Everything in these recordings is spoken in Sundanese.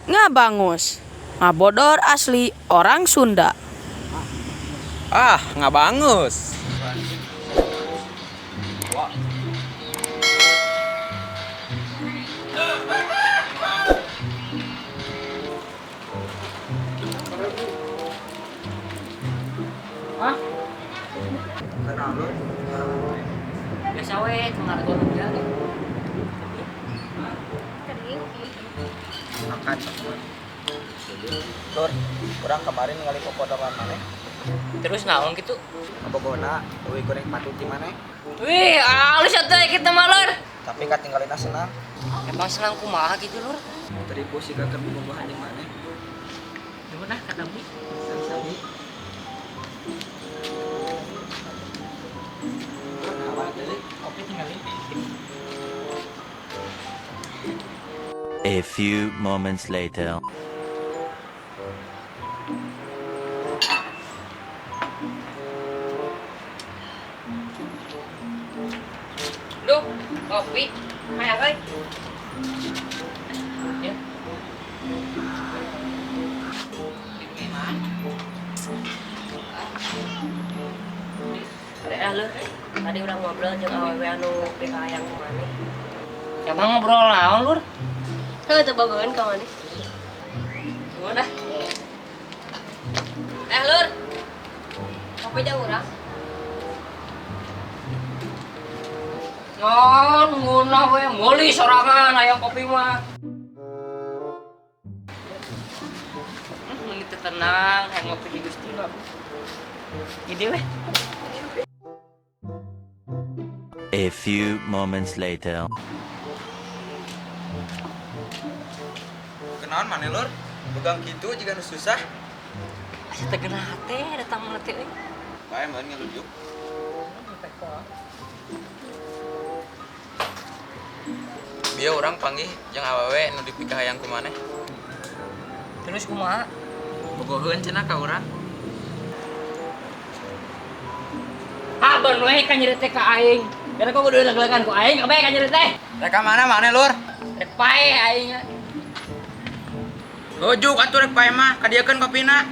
Ngabangus. Ngabodor asli orang Sunda. Ah, ngabangus. Hah? Biasa we, ngargo rupiah tuh. Makan Tur, urang kemarin ningali popodokan maneh. Terus naon gitu? Ngabogona euy goreng patut di maneh. Wih, alus atuh kita mah, Lur. Tapi katinggalina senang. Emang senang kumaha gitu, Lur? Teripu siga keur bobogohan jeung maneh. Nuhun ah katami. Sami-sami. Nah, tadi Kopi tinggalin. A few moments later. Duh, kopi. Kayak euy. Ya. Eh, Lur. Tadi urang ngobrol jeung awewe anu hayang ku maneh. Emang ngobrol naon, Lur? Heuh, teu bogoheun ka maneh. Nuhun ah. Eh, Lur. Kopi jang urang. Ngon, ngeunah we, meuli sorangan hayang kopi mah. Meuni teu tenang, hayang ngopi di Gusti mah. Jadi weh. A few moments later. Kenaon maneh, Lur? Begang kitu jiga nu susah. Asa teu geunah teh datang mana teh euy. Bae meureun ngelujuk. Bieu urang panggih jeung awewe nu dipikahayang ku maneh. Terus kumaha? Bogoheun cenah ka urang. Haben we ka nyeri teh ka aing. Karena kok kudu leg-legan ku aing, kabeh ka nyeri teh. Rek ka mana maneh, Lur? Rek paeh aing. Lujuk atuh rek paeh mah, kadieukeun kopina.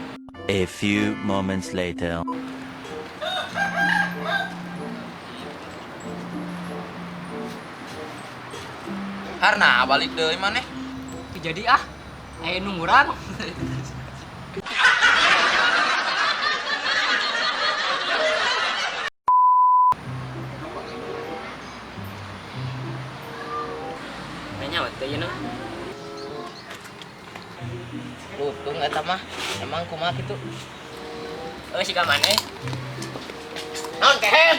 A few moments later. Harna balik deui maneh. Teu jadi ah. Aya nu ngurang. Nanya teh ieu. Lutung eta mah emang kumaha kitu? Oh, siga maneh. Naon kehen?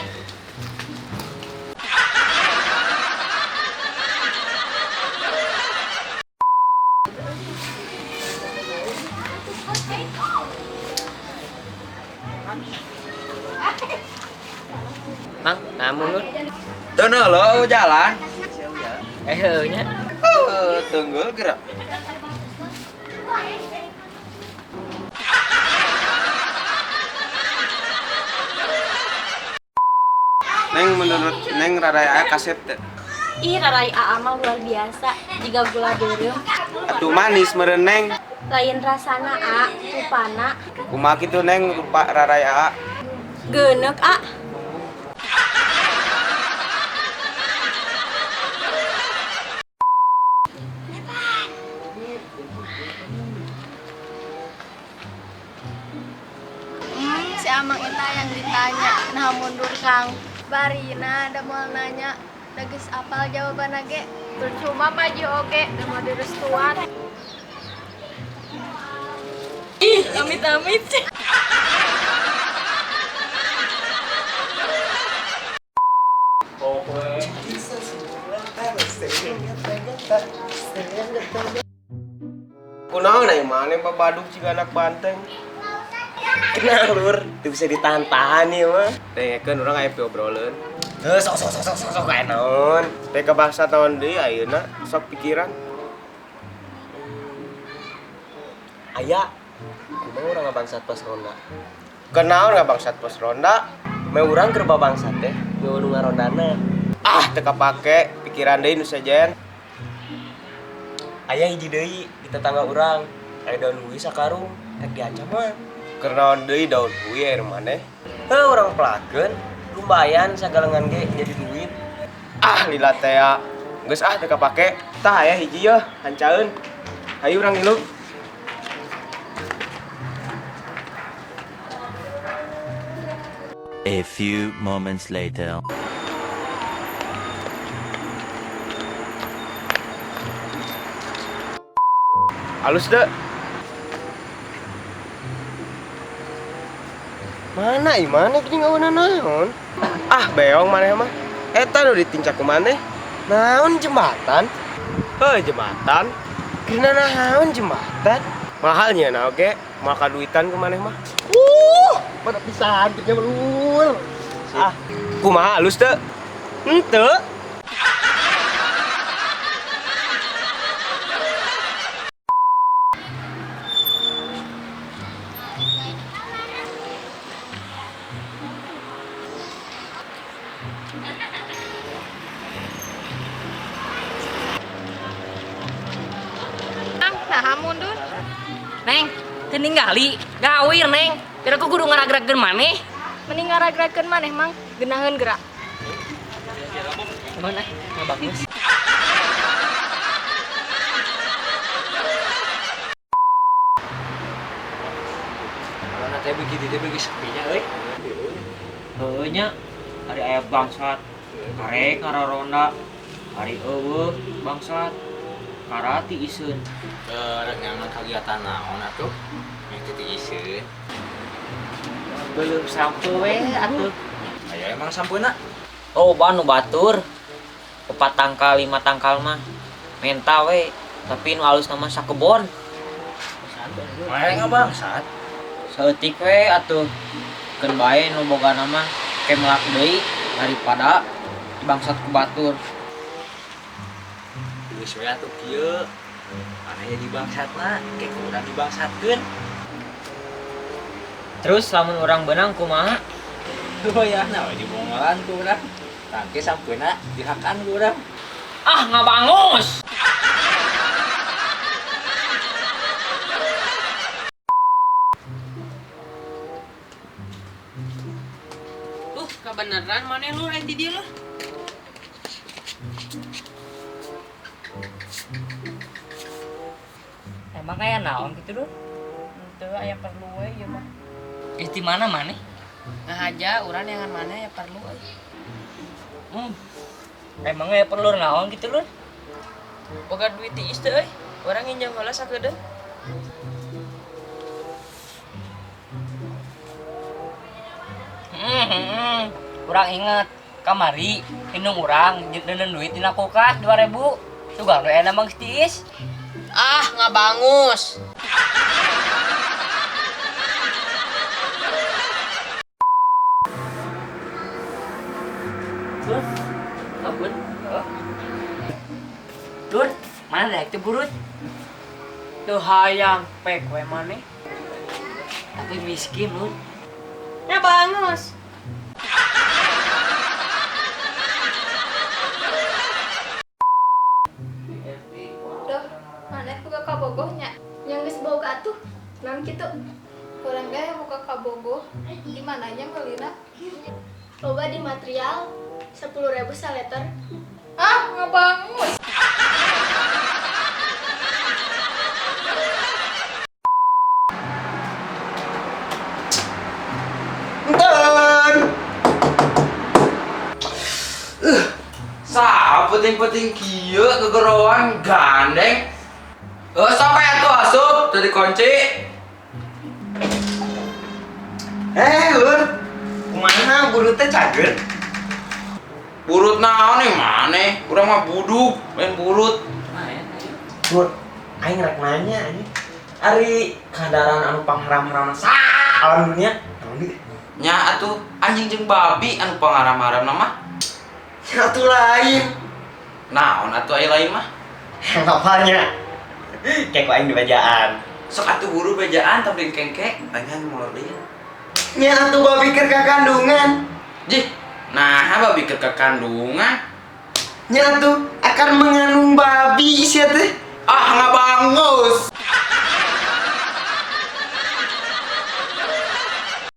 Mang, namun Lur. Teu lo jalan. Eh heuh nya. Heuh, tunggul gerak. Neng, menurut Neng rarai aya kasep teh? Ih, rarai aa mah luar biasa, jiga gula beureum. Atuh manis meureun, Neng. Lain rasana, a, rupana. Kumaha kitu, Neng, rupa rarai aa? Geuneuk, a. Si Amang eta yang ditanya, nah mundur Kang. Barina da moal nanya, da geus apal jawabanna ge. Percuma maju oge, da moal direstuan. Ih, amit-amit. Kunaon aya maneh babadug jiga anak banteng? Kenal, Lur, teu bisa ditahan-tahan ieu mah. Dengekeun urang aya piobroleun. Heuh, sok sok sok sok sok sok aya naon? Teh ka bangsa tahun deui ayeuna sok pikiran. Aya. Kumaha urang ngabangsat pos ronda? Kunaon ngabangsat pos ronda? Me urang keur babangsat teh, me nu ngarondana. Ah, teu kapake, pikiran deui nu sejen. Aya hiji deui. Di tetangga urang aya daun hui sakarung rek diancam mah. Keur naon deui daun hui air maneh? Heuh, urang pelakeun lumayan sagalengan ge jadi duit. Ah, lila teh geus ah teu kapake. Tah aya hiji yeuh, hancaeun. Hayu urang ngilu. A few moments later. Alus deh. Mana ih maneh gini ngawana naon? Ah, beong maneh mah. Eta nu ditincak ku maneh. Naon jembatan? Heuh, jembatan. Kena naon jembatan? Mahalnya na oge, maka duitan ku maneh mah. Pada pisan kerja melur. Ah, kumaha alus teu? Henteu. Mang, naha mundur? Neng, teu ninggali, gawir Neng. Kira aku kudu ngaragrakeun maneh. Mending ngaragrakeun maneh, Mang. Geunaheun gerak. Mana? Nggak bagus. Mana teh begitu teh bagi sepinya euy. Heueuh nya, ari aya bangsat karek ngararonda, ari eueuh bangsat karati iseun. Rek ngangan kagiatan naon atuh? Yang teu iseun. Belum sampo we atuh. Aya emang sampeuna? Oh, nu batur. 4 tangkal 5 tangkal mah menta we, tapi nu alus nama sakebon. Maneh ngabangsat? Saeutik we atuh. Keun bae nu boga nama ke melak deui daripada bangsat ku batur. Geus we atuh kieu. Maneh jadi bangsatna, ke ku urang dibangsatkeun. Terus lamun urang beunang kumaha? Oh ya, nah dibongolan ku urang. Tangke sampeuna dihakan ku urang. Ah, ngabangus. Kebeneran maneh lu lain ti dieu lu. Emang kayak naon gitu lur? Henteu aya perlu we ieu mah. Geus di mana maneh? Nah aja urang neangan maneh aya perlu euy. Emang aya perlu naon gitu lur? Boga duit tiis teu euy. Urang nginjem heula sakedeung. Urang inget kamari indung urang nyeundeun duit dina kulkas 2000. Sugan we aya mang tiis. Ah, ngabangus. Lur, ampun. Lur, mana daek teu burut? Teu hayang pek we maneh. Tapi miskin lur. Ngabangus. Duh, maneh boga kabogohnya. Yang geus boga atuh. Naon kitu? Urang ge boga kabogoh. Di mananya meulina? Loba di material 10.000 saleter. Ah, ngabangus. Enten. Sa penting-penting kieu kegeroan gandeng. Sampai atuh asup teu dikunci. Lur. Kumaha burut teh cager? Burut naon nih maneh? Urang mah buduk, main burut. Lur, aing rek nanya anjing. Ari kadaran anu pangharam-haramna sa alam dunia naon deui? Nya atuh anjing jeung babi anu pangharam-haramna mah. Nya atuh lain. Naon atuh aya lain mah? Apanya? Kayak ku aing dibajaan. Sok atuh buru bejaan tapi kengke, aing molor deui. Nya atuh babi keur ka kandungan. Jih, nah babi keur ka kandungan. Nya atuh akan mengandung babi sia teh. Ah, ngabangus.